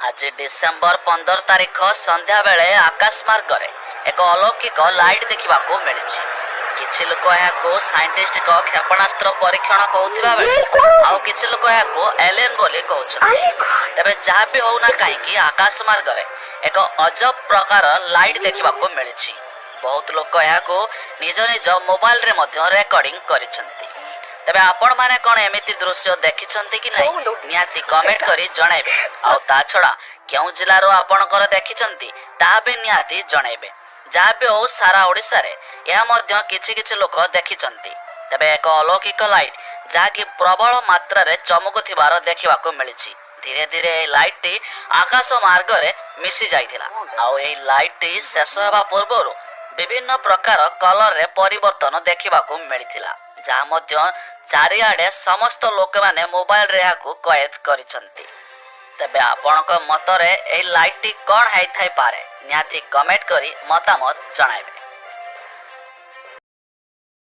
ଆଜି ଡିସେମ୍ବର 15 ତାରିଖ ସନ୍ଧ୍ୟାବେଳେ ଆକାଶ ମାର୍ଗରେ ଏକ ଅଲୌକିକ ଲାଇଟ୍ ଦେଖିବାକୁ ମିଳିଛି। କିଛି ଲୋକ ଏହାକୁ ସାଇଣ୍ଟିଷ୍ଟଙ୍କ କ୍ଷେପଣାସ୍ତ୍ର ପରୀକ୍ଷଣ କହୁଥିବା ବେଳେ ଆଉ କିଛି ଲୋକ ଏହାକୁ ଏଲିଏନ୍ ବୋଲି କହୁଛନ୍ତି। ତେବେ ଯାହା ବି ହଉନା କାହିଁକି, ଆକାଶ ମାର୍ଗରେ ଏକ ଅଜବ ପ୍ରକାର ଲାଇଟ୍ ଦେଖିବାକୁ ମିଳିଛି। ବହୁତ ଲୋକ ଏହାକୁ ନିଜ ନିଜ ମୋବାଇଲରେ ମଧ୍ୟ ରେକର୍ଡିଂ କରିଛନ୍ତି। ତେବେ ଆପଣମାନେ କ'ଣ ଏମିତି ଦୃଶ୍ୟ ଦେଖିଛନ୍ତି କି ନାହିଁ, ନିହାତି କମେଣ୍ଟ କରି ଜଣାଇବେ। ଆଉ ତା ଛଡ଼ା କେଉଁ ଜିଲ୍ଲାରୁ ଆପଣଙ୍କର ଦେଖିଛନ୍ତି, ତାହା ବି ନିହାତି ଜଣାଇବେ। ଯାହା ବି ହଉ, ସାରା ଓଡ଼ିଶାରେ ଏହା ମଧ୍ୟ କିଛି କିଛି ଲୋକ ଦେଖିଛନ୍ତି। ତେବେ ଏକ ଅଲୌକିକ ଲାଇଟ୍, ଯାହାକି ପ୍ରବଳ ମାତ୍ରାରେ ଚମକୁଥିବାର ଦେଖିବାକୁ ମିଳିଛି। ଧୀରେ ଧୀରେ ଏହି ଲାଇଟ୍ଟି ଆକାଶ ମାର୍ଗରେ ମିଶି ଯାଇଥିଲା। ଆଉ ଏହି ଲାଇଟ୍ଟି ଶେଷ ହେବା ପୂର୍ବରୁ ବିଭିନ୍ନ ପ୍ରକାର କଲରରେ ପରିବର୍ତ୍ତନ ଦେଖିବାକୁ ମିଳିଥିଲା, ଯାହା ମଧ୍ୟ ଚାରିଆଡ଼େ ସମସ୍ତ ଲୋକମାନେ ମୋବାଇଲରେ ଏହାକୁ କଏଦ କରିଛନ୍ତି। ତେବେ ଆପଣଙ୍କ ମତରେ ଏହି ଲାଇଟ୍ଟି କ'ଣ ହେଇଥାଇପାରେ, ନିହାତି କମେଣ୍ଟ କରି ମତାମତ ଜଣାଇବେ।